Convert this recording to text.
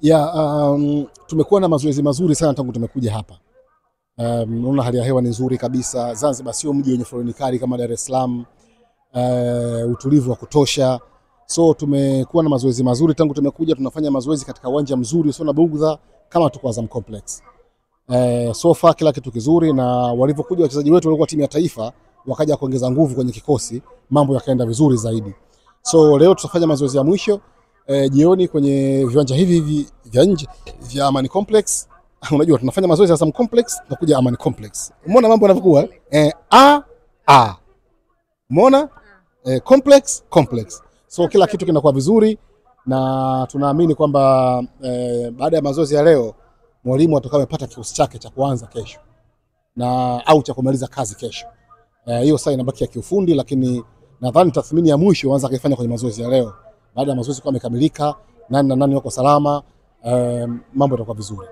Ya, tumekuwa na mazoezi mazuri sana tangu tumekuja hapa. Unaona hali ya hewa ni nzuri kabisa. Zanzibar sio mji wenye foleni kali kama Dar es Salaam. Utulivu wa kutosha. So tumekuwa na mazoezi mazuri tangu tumekuja, tunafanya mazoezi katika uwanja mzuri usio na bugdha kama tuko Azam Complex. So far kila kitu kizuri, na walivyokuja wachezaji wetu walikuwa timu ya taifa wakaja kuongeza nguvu kwenye kikosi, mambo yakaenda vizuri zaidi. So leo tutafanya mazoezi ya mwisho jioni kwenye viwanja hivi hivi vya nje vya Amani Complex. Unajua tunafanya mazoezi Azam Complex, tunakuja Amani Complex. Umeona mambo yanavyokuwa? A A. Umeona? Complex complex. So kila kitu kinakuwa vizuri na tunaamini kwamba baada ya mazoezi ya leo mwalimu atakuwa amepata kikosi chake cha kuanza kesho na au cha kumaliza kazi kesho. Hiyo sasa inabaki ya kiufundi, lakini nadhani tathmini ya mwisho waanza kaifanya kwenye mazoezi ya leo. Baada ya mazoezi kuwa yamekamilika, nani na nani wako salama, mambo yatakuwa vizuri.